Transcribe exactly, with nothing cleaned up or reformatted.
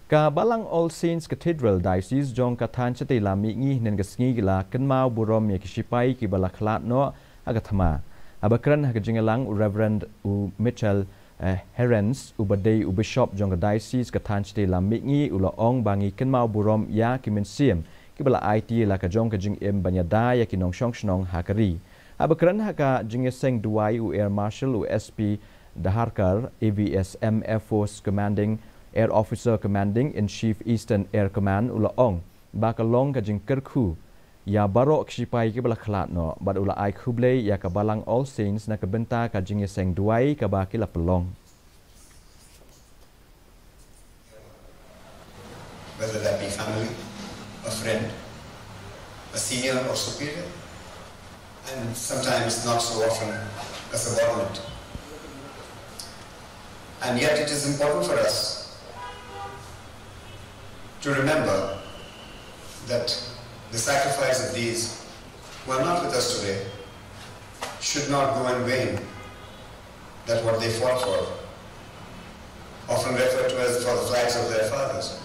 Ka Balang All Saints Cathedral Diocese jong ka thaiñ shatei lam mihngi hynnin ka sngi ki la kynmaw burom ïa ki shipai kiba la khlad noh ha ka thma. Haba kren ha ka jingïalang u Reverend u Mitchell eh, Herens, uba dei u Bishop jong ka Diocese ka thaiñ shatei lam mihngi, u la ong ba ngi kynmaw burom ïa ki mynsiem kiba la aiti la ka jong ka jingim ban ïada ïa ki nongshong shnong ha ka ri. Haba kren ha ka jingïaseng duwai u Air Marshal u S P Dharakar, A V S M Air Force Commanding Air Officer Commanding in Chief Eastern Air Command, u la ong ba ka long ka jingkyrkhu ïa baroh ki shipai kiba la khlad noh, bad u la ai khublei ïa ka Balang All Saints na ka bynta ka jingïaseng duwai kaba ki la pynlong. Whether that be family, a friend, a senior or superior, and sometimes not so often a subordinate. And yet it is important for us to remember that the sacrifice of these who are not with us today should not go in vain, that what they fought for, often referred to as for the flags of their fathers,